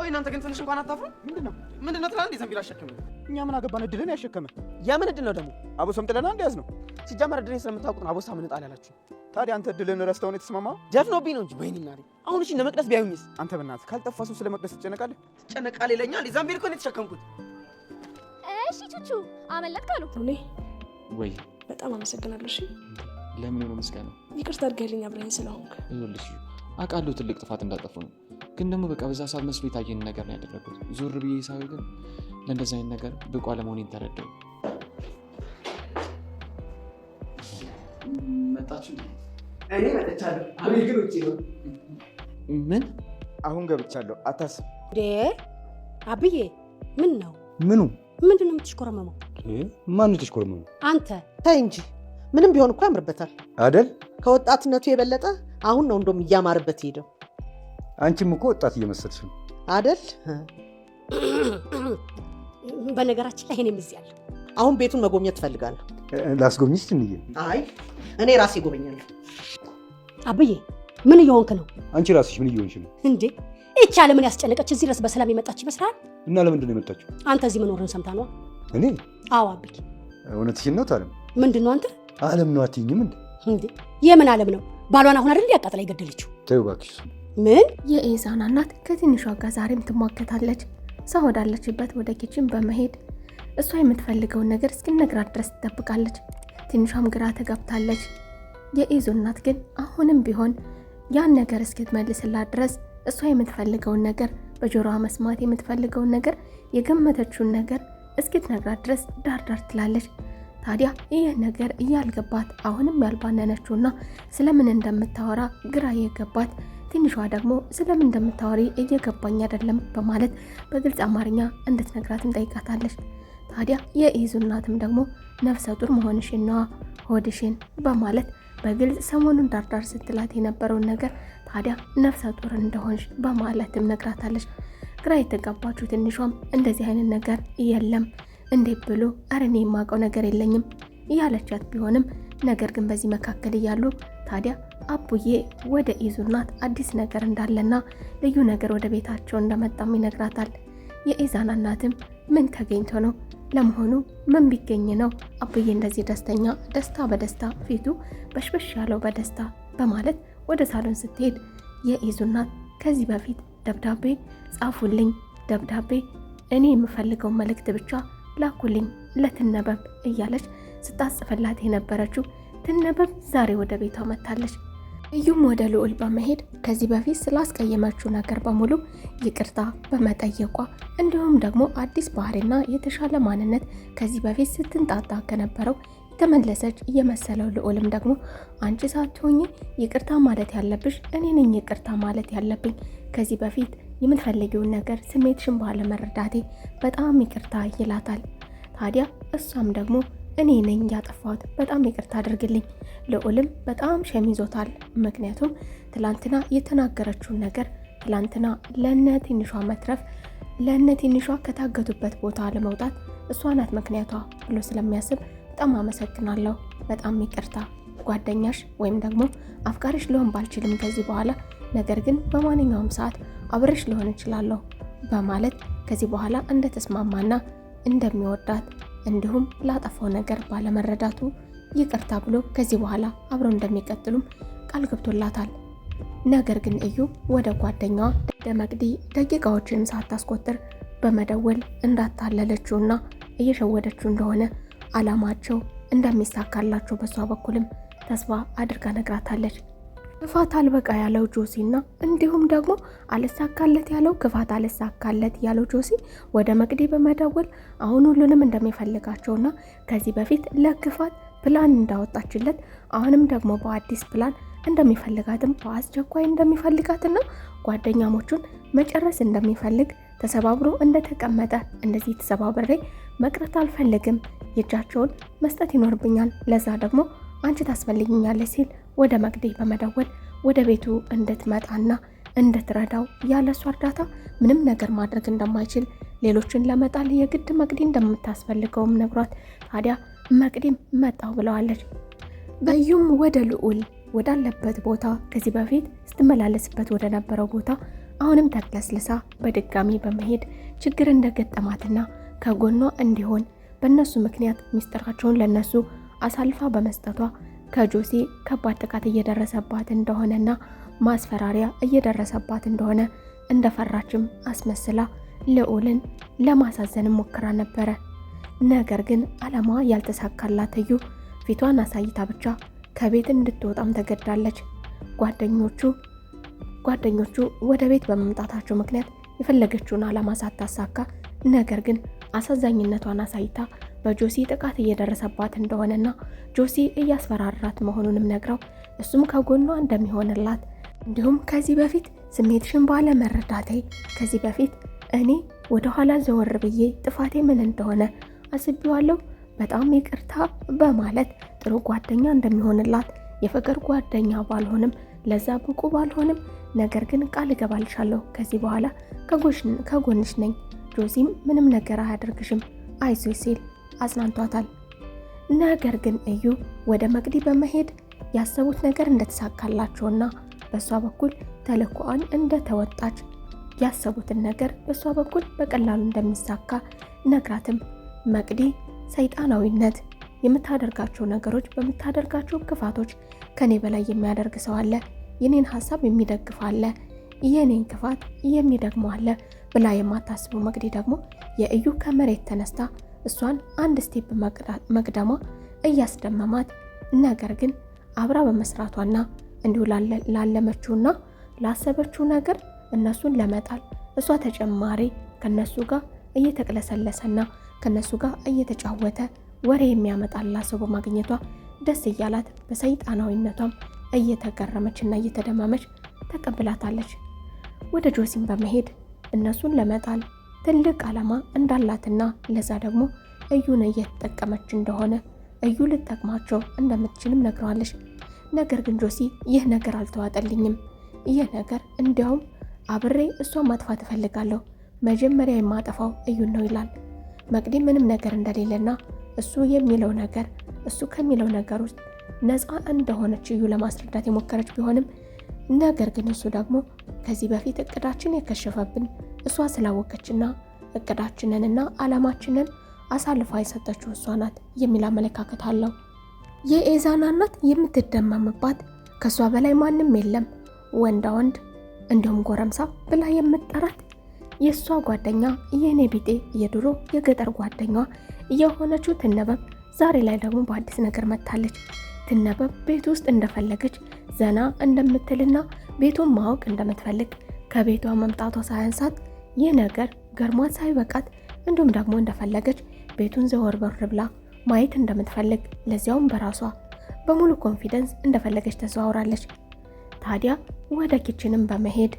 ቆይ እናንተ ግን ትንሽ እንኳን አታፍሩ? ምንድነው ምንድነው ትላለህ? ዘንቢል አሸክመ እኛ ምን አገባን? እድልን ያሸከመ የምን እድል ነው ደግሞ? አቦሳም ጥለና እንደያዝ ነው። ሲጀመር እድሌን ስለምታውቁት ነው አቦሳ ምን ጣል ያላችሁ። ታዲያ አንተ እድልን ረስተው ነው የተስማማው? ደፍኖብኝ ነው እንጂ። ወይኔ እናቴ፣ አሁን እሺ እነ መቅደስ ቢያዩኝስ? አንተ በእናትህ ካልጠፋ ሰው ስለ መቅደስ ትጨነቃለህ? ትጨነቃለህ ይለኛል። ዘንቢል እኮ ነው የተሸከምኩት። እሺ ቹቹ አመለጥክ አሉ። እኔ ወይ በጣም አመሰግናለሁ። እሺ ለምን ነው ምስጋናው? ይቅርታ አድርገልኝ አብረኸኝ ስለሆንክ። ይኸውልሽ አውቃለሁ ትልቅ ጥፋት እንዳጠፉ ነው፣ ግን ደግሞ በቃ በዛ ሰዓት መስሎ የታየን ነገር ነው ያደረጉት። ዞር ብዬ ሳየው ግን ለእንደዚህ አይነት ነገር ብቁ አለመሆኔን ተረዳሁ። መጣችሁ? እኔ መጥቻለሁ። አቤል ግን ውጪ ነው። ምን? አሁን ገብቻለሁ፣ አታስብ። እንዴ አብዬ፣ ምን ነው? ምኑ? ምንድን ነው የምትሽኮረመመው? ማን የተሽኮረመመው? አንተ። ተይ እንጂ ምንም ቢሆን እኮ ያምርበታል አደል? ከወጣትነቱ የበለጠ አሁን ነው እንደውም እያማረበት ሄደው። አንቺም እኮ ወጣት እየመሰልሽ ነው። አደል? በነገራችን ላይ እኔም እዚህ አለሁ። አሁን ቤቱን መጎብኘት እፈልጋለሁ። ላስጎብኝሽ ትንዬ? አይ እኔ ራሴ እጎበኛለሁ። አብዬ ምን እየሆንክ ነው? አንቺ ራስሽ ምን እየሆንሽ ነው? እንዴ ይቺ ዓለምን ያስጨነቀች እዚህ ድረስ በሰላም የመጣች ይመስልሃል? እና ለምንድን ነው የመጣችው? አንተ እዚህ መኖርህን ሰምታ ነዋ። እኔ? አዎ አብዬ። እውነትሽን ነው ታለም? ምንድን ነው አንተ? ዓለም ነው አትይኝም እንዴ? እንዴ የምን ዓለም ነው? ባሏን አሁን አይደል አቃጥላ የገደለችው? ተይው እባክሽ እሱን። ምን? የኤዛና እናት ከትንሿ ጋር ዛሬም ትሟገታለች። እሷ ወዳለችበት ወደ kitchen በመሄድ እሷ የምትፈልገውን ነገር እስኪነግራት ድረስ ትጠብቃለች። ትንሿም ግራ ተጋብታለች። የኢዙ እናት ግን አሁንም ቢሆን ያን ነገር እስክትመልስላት ድረስ እሷ የምትፈልገውን ነገር በጆሮዋ መስማት የምትፈልገውን ነገር የገመተችውን ነገር እስክትነግራት ድረስ ዳር ዳር ትላለች። ታዲያ ይህ ነገር እያልገባት አሁንም ያልባነነችውና ስለምን እንደምታወራ ግራ የገባት ትንሿ ደግሞ ስለምን እንደምታወሪ እየገባኝ አይደለም በማለት በግልጽ አማርኛ እንድትነግራትም ጠይቃታለች። ታዲያ የኢዙ እናትም ደግሞ ነፍሰ ጡር መሆንሽን ነዋ ሆድሽን በማለት በግልጽ ሰሞኑን ዳርዳር ስትላት የነበረውን ነገር ታዲያ ነፍሰ ጡር እንደሆንሽ በማለትም ነግራታለች። ግራ የተጋባችው ትንሿም እንደዚህ አይነት ነገር የለም እንዴት ብሎ ኧረ እኔ የማውቀው ነገር የለኝም እያለቻት ቢሆንም ነገር ግን በዚህ መካከል እያሉ ታዲያ አቡዬ ወደ ኢዙ እናት አዲስ ነገር እንዳለና ልዩ ነገር ወደ ቤታቸው እንደመጣም ይነግራታል። የኢዛና እናትም ምን ተገኝቶ ነው ለመሆኑ ምን ቢገኝ ነው አቡዬ እንደዚህ ደስተኛ ደስታ በደስታ ፊቱ በሽበሽ ያለው በደስታ በማለት ወደ ሳሎን ስትሄድ የኢዙ እናት ከዚህ በፊት ደብዳቤ ጻፉልኝ፣ ደብዳቤ እኔ የምፈልገው መልእክት ብቻ ላኩልኝ ለትነበብ እያለች ስታጽፍላት የነበረችው ትነበብ ዛሬ ወደ ቤቷ መጥታለች። እዩም ወደ ልዑል በመሄድ ከዚህ በፊት ስላስቀየመችው ነገር በሙሉ ይቅርታ በመጠየቋ እንዲሁም ደግሞ አዲስ ባህሪና የተሻለ ማንነት ከዚህ በፊት ስትንጣጣ ከነበረው የተመለሰች እየመሰለው ልዑልም ደግሞ አንቺ ሳትሆኚ ይቅርታ ማለት ያለብሽ እኔ ነኝ፣ ይቅርታ ማለት ያለብኝ ከዚህ በፊት የምትፈልጊውን ነገር ስሜትሽን ባለመረዳቴ በጣም ይቅርታ ይላታል። ታዲያ እሷም ደግሞ እኔ ነኝ ያጠፋሁት፣ በጣም ይቅርታ አድርግልኝ። ልዑልም በጣም ሸሚዞታል። ምክንያቱም ትላንትና የተናገረችውን ነገር ትላንትና ለነ ትንሿ መትረፍ ለነ ትንሿ ከታገቱበት ቦታ ለመውጣት እሷ ናት ምክንያቷ ብሎ ስለሚያስብ በጣም አመሰግናለሁ፣ በጣም ይቅርታ ጓደኛሽ ወይም ደግሞ አፍቃሪሽ ልሆን ባልችልም ከዚህ በኋላ ነገር ግን በማንኛውም ሰዓት አብረሽ ልሆን እችላለሁ በማለት ከዚህ በኋላ እንደተስማማና እንደሚወዳት እንዲሁም ላጠፋው ነገር ባለመረዳቱ ይቅርታ ብሎ ከዚህ በኋላ አብረው እንደሚቀጥሉም ቃል ገብቶላታል። ነገር ግን እዩ ወደ ጓደኛዋ ደመቅዲ ደቂቃዎችን ሳታስቆጥር በመደወል እንዳታለለችውና እየሸወደችው እንደሆነ አላማቸው እንደሚሳካላቸው በሷ በኩልም ተስፋ አድርጋ ነግራታለች። ክፋት አልበቃ ያለው ጆሲና እንዲሁም ደግሞ አልሳካለት ያለው ክፋት አልሳካለት ያለው ጆሲ ወደ መቅዲ በመደወል አሁን ሁሉንም እንደሚፈልጋቸውና ከዚህ በፊት ለክፋት ፕላን እንዳወጣችለት አሁንም ደግሞ በአዲስ ፕላን እንደሚፈልጋትም በአስቸኳይ እንደሚፈልጋትና ጓደኛሞቹን መጨረስ እንደሚፈልግ ተሰባብሮ እንደተቀመጠ እንደዚህ ተሰባብሬ መቅረት አልፈልግም፣ የእጃቸውን መስጠት ይኖርብኛል፣ ለዛ ደግሞ አንቺ ታስፈልግኛለች ሲል ወደ መቅዲ በመደወል ወደ ቤቱ እንድትመጣና እንድትረዳው ያለ እሷ እርዳታ ምንም ነገር ማድረግ እንደማይችል ሌሎችን ለመጣል የግድ መቅዲ እንደምታስፈልገውም ነግሯት፣ ታዲያ መቅዲም መጣው ብለዋለች። በዩም ወደ ልዑል ወዳለበት ቦታ ከዚህ በፊት ስትመላለስበት ወደ ነበረው ቦታ አሁንም ተቅለስልሳ በድጋሚ በመሄድ ችግር እንደገጠማትና ከጎኗ እንዲሆን በእነሱ ምክንያት ሚስጥራቸውን ለነሱ አሳልፋ በመስጠቷ ከጆሲ ከባድ ጥቃት እየደረሰባት እንደሆነና ማስፈራሪያ እየደረሰባት እንደሆነ እንደፈራችም አስመስላ ልዑልን ለማሳዘንም ሞክራ ነበረ። ነገር ግን ዓላማዋ ያልተሳካላት እዩ ፊቷን አሳይታ ብቻ ከቤት እንድትወጣም ተገዳለች። ጓደኞቹ ወደ ቤት በመምጣታቸው ምክንያት የፈለገችውን ዓላማ ሳታሳካ ነገር ግን አሳዛኝነቷን አሳይታ በጆሲ ጥቃት እየደረሰባት እንደሆነና ጆሲ እያስፈራራት መሆኑንም ነግረው እሱም ከጎኗ እንደሚሆንላት እንዲሁም ከዚህ በፊት ስሜትሽን ባለመረዳቴ ከዚህ በፊት እኔ ወደኋላ ዘወር ብዬ ጥፋቴ ምን እንደሆነ አስቤዋለሁ፣ በጣም ይቅርታ በማለት ጥሩ ጓደኛ እንደሚሆንላት የፍቅር ጓደኛ ባልሆንም ለዛ ብቁ ባልሆንም ነገር ግን ቃል እገባልሻለሁ ከዚህ በኋላ ከጎንሽ ነኝ፣ ጆሲም ምንም ነገር አያደርግሽም፣ አይዞሽ ሲል አጽናንቷታል። ነገር ግን እዩ ወደ መቅዲ በመሄድ ያሰቡት ነገር እንደተሳካላቸውና በእሷ በኩል ተልዕኮዋን እንደተወጣች ያሰቡትን ነገር በእሷ በኩል በቀላሉ እንደሚሳካ ነግራትም መቅዲ ሰይጣናዊነት የምታደርጋቸው ነገሮች በምታደርጋቸው ክፋቶች ከኔ በላይ የሚያደርግ ሰው አለ፣ የኔን ሀሳብ የሚደግፍ አለ፣ የኔን ክፋት የሚደግመው አለ ብላ የማታስበው መቅዲ ደግሞ የእዩ ከመሬት ተነስታ እሷን አንድ step መቅደሟ እያስደመማት፣ ነገር ግን አብራ በመስራቷና እንዲሁ ላለመችውና ላሰበችው ነገር እነሱን ለመጣል እሷ ተጨማሪ ከነሱ ጋር እየተቅለሰለሰና ከነሱ ጋር እየተጫወተ ወሬ የሚያመጣላት ሰው በማግኘቷ ደስ እያላት በሰይጣናዊነቷም እየተገረመችና እየተደማመች ተቀብላታለች። ወደ ጆሲም በመሄድ እነሱን ለመጣል ትልቅ ዓላማ እንዳላትና ለዛ ደግሞ እዩን እየተጠቀመች እንደሆነ እዩ ልጠቅማቸው እንደምትችልም ነግረዋለች። ነገር ግን ጆሲ ይህ ነገር አልተዋጠልኝም፣ ይህ ነገር እንዲያውም አብሬ እሷን ማጥፋት እፈልጋለሁ፣ መጀመሪያ የማጠፋው እዩን ነው ይላል። መቅዲ ምንም ነገር እንደሌለና እሱ የሚለው ነገር እሱ ከሚለው ነገር ውስጥ ነፃ እንደሆነች እዩ ለማስረዳት የሞከረች ቢሆንም ነገር ግን እሱ ደግሞ ከዚህ በፊት እቅዳችን የከሸፈብን እሷ ስላወቀችና እቅዳችንንና ዓላማችንን አሳልፋ የሰጠችው እሷ ናት የሚል አመለካከት አለው። የኤዛና እናት የምትደመምባት ከእሷ በላይ ማንም የለም ወንዳ ወንድ እንዲሁም ጎረምሳ ብላ የምትጠራት የእሷ ጓደኛ የኔ ቢጤ የድሮ የገጠር ጓደኛዋ የሆነችው ትነበብ ዛሬ ላይ ደግሞ በአዲስ ነገር መጥታለች። ትነበብ ቤት ውስጥ እንደፈለገች ዘና እንደምትልና ቤቱን ማወቅ እንደምትፈልግ ከቤቷ መምጣቷ ሳያንሳት ይህ ነገር ገርሟት ሳይበቃት እንዲሁም ደግሞ እንደፈለገች ቤቱን ዘወር በር ብላ ማየት እንደምትፈልግ ለዚያውም በራሷ በሙሉ confidence እንደፈለገች ተዘዋውራለች። ታዲያ ወደ kitchen ም በመሄድ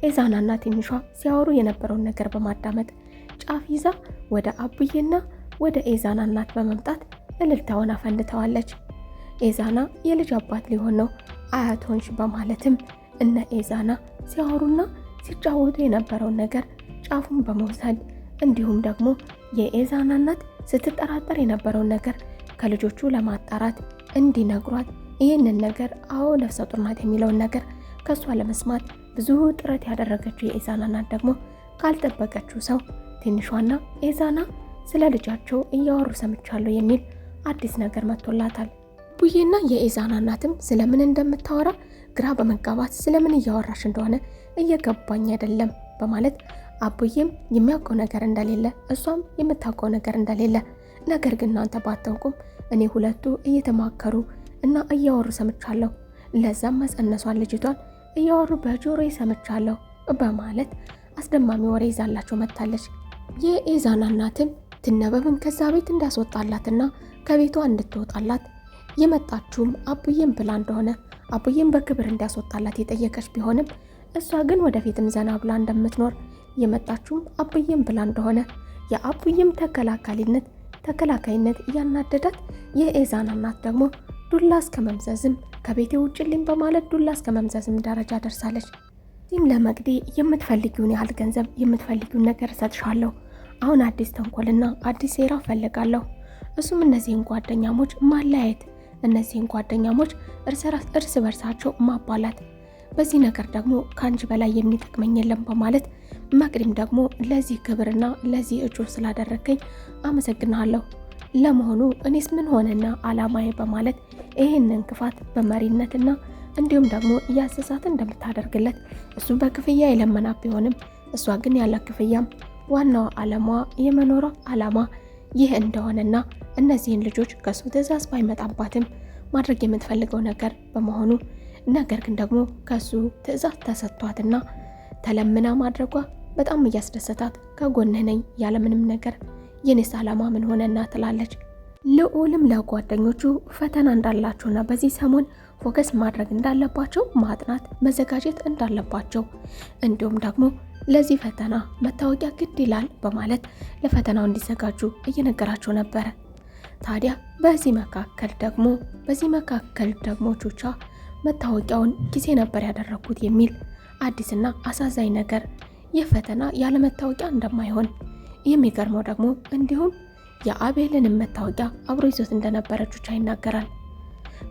ኤዛናና ትንሿ ሲያወሩ የነበረውን ነገር በማዳመጥ ጫፍ ይዛ ወደ አቡዬና ወደ ኤዛና እናት በመምጣት እልልታውን አፈንድተዋለች። ኤዛና የልጅ አባት ሊሆን ነው አያት ሆንሽ በማለትም እነ ኤዛና ሲያወሩና ሲጫወቱ የነበረውን ነገር ጫፉን በመውሰድ እንዲሁም ደግሞ የኤዛና እናት ስትጠራጠር የነበረውን ነገር ከልጆቹ ለማጣራት እንዲነግሯት ይህንን ነገር አዎ ነፍሰ ጡር ናት የሚለውን ነገር ከእሷ ለመስማት ብዙ ጥረት ያደረገችው የኤዛና እናት ደግሞ ካልጠበቀችው ሰው ትንሿና ኤዛና ስለ ልጃቸው እያወሩ ሰምቻለሁ የሚል አዲስ ነገር መጥቶላታል። ቡዬና የኤዛና እናትም ስለምን እንደምታወራ ግራ በመጋባት ስለምን እያወራሽ እንደሆነ እየገባኝ አይደለም በማለት አቡዬም የሚያውቀው ነገር እንደሌለ እሷም የምታውቀው ነገር እንደሌለ ነገር ግን እናንተ ባታውቁም እኔ ሁለቱ እየተማከሩ እና እያወሩ ሰምቻለሁ፣ ለዛም መጸነሷን ልጅቷን እያወሩ በጆሮዬ ሰምቻለሁ በማለት አስደማሚ ወሬ ይዛላቸው መጥታለች። የኤዛና እናትም ትነበብን ከዛ ቤት እንዳስወጣላትና ከቤቷ እንድትወጣላት የመጣችውም አቡዬም ብላ እንደሆነ አቡዬም በክብር እንዲያስወጣላት የጠየቀች ቢሆንም እሷ ግን ወደፊትም ዘና ብላ እንደምትኖር የመጣችውም አቡዬም ብላ እንደሆነ የአቡዬም ተከላካይነት እያናደዳት የኤዛና እናት ደግሞ ዱላ እስከ መምዘዝም ከቤቴ ውጭልኝ በማለት ዱላ እስከ መምዘዝም ደረጃ ደርሳለች። እዚህም ለመቅዲ የምትፈልጊውን ያህል ገንዘብ የምትፈልጊውን ነገር እሰጥሻለሁ፣ አሁን አዲስ ተንኮልና አዲስ ሴራ እፈልጋለሁ። እሱም እነዚህን ጓደኛሞች ማለያየት፣ እነዚህን ጓደኛሞች እርስ በርሳቸው ማባላት፣ በዚህ ነገር ደግሞ ከአንቺ በላይ የሚጠቅመኝ የለም በማለት መቅዲም ደግሞ ለዚህ ክብርና ለዚህ እጩ ስላደረግከኝ አመሰግናለሁ። ለመሆኑ እኔስ ምን ሆነና አላማዬ በማለት ይህንን ክፋት በመሪነትና እንዲሁም ደግሞ እያዘዛት እንደምታደርግለት እሱ በክፍያ የለመና ቢሆንም እሷ ግን ያለ ክፍያም ዋናው ዓላማዋ የመኖሯ ዓላማ ይህ እንደሆነና እነዚህን ልጆች ከሱ ትዕዛዝ ባይመጣባትም ማድረግ የምትፈልገው ነገር በመሆኑ ነገር ግን ደግሞ ከሱ ትዕዛዝ ተሰጥቷትና ተለምና ማድረጓ በጣም እያስደሰታት ከጎንህ ነኝ ያለምንም ነገር የኔስ ዓላማ ምን ሆነና ትላለች። ልዑልም ለጓደኞቹ ፈተና እንዳላቸውና በዚህ ሰሞን focus ማድረግ እንዳለባቸው ማጥናት መዘጋጀት እንዳለባቸው እንዲሁም ደግሞ ለዚህ ፈተና መታወቂያ ግድ ይላል በማለት ለፈተናው እንዲዘጋጁ እየነገራቸው ነበረ። ታዲያ በዚህ መካከል ደግሞ ቹቻ መታወቂያውን ጊዜ ነበር ያደረግኩት የሚል አዲስና አሳዛኝ ነገር ይህ ፈተና ያለ መታወቂያ እንደማይሆን፣ የሚገርመው ደግሞ እንዲሁም የአቤልንም መታወቂያ አብሮ ይዞት እንደነበረ ቹቻ ይናገራል።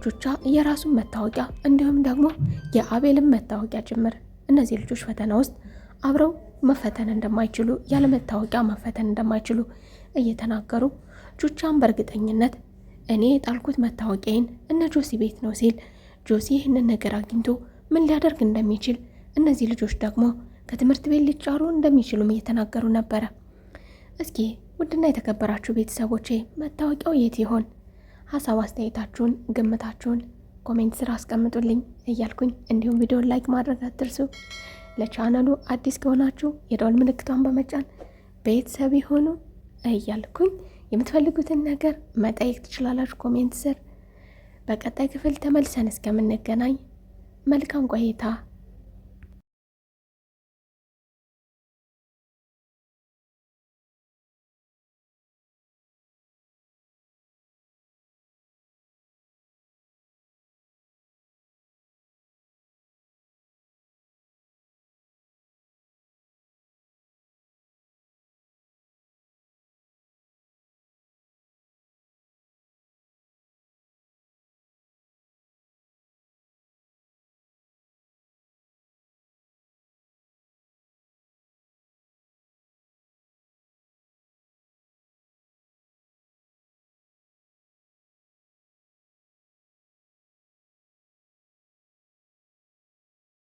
ቹቻ የራሱን መታወቂያ እንዲሁም ደግሞ የአቤልን መታወቂያ ጭምር እነዚህ ልጆች ፈተና ውስጥ አብረው መፈተን እንደማይችሉ፣ ያለ መታወቂያ መፈተን እንደማይችሉ እየተናገሩ ቹቻን በእርግጠኝነት እኔ የጣልኩት መታወቂያዬን እነ ጆሲ ቤት ነው ሲል ጆሲ ይህንን ነገር አግኝቶ ምን ሊያደርግ እንደሚችል፣ እነዚህ ልጆች ደግሞ ከትምህርት ቤት ሊጫሩ እንደሚችሉም እየተናገሩ ነበረ። እስኪ ውድና የተከበራችሁ ቤተሰቦቼ መታወቂያው የት ይሆን? ሀሳብ አስተያየታችሁን፣ ግምታችሁን comment ስር አስቀምጡልኝ እያልኩኝ እንዲሁም ቪዲዮን like ማድረግ አትርሱ። ለቻናሉ አዲስ ከሆናችሁ የደወል ምልክቷን በመጫን ቤተሰብ ይሁኑ እያልኩኝ የምትፈልጉትን ነገር መጠየቅ ትችላላችሁ comment ስር። በቀጣይ ክፍል ተመልሰን እስከምንገናኝ መልካም ቆይታ።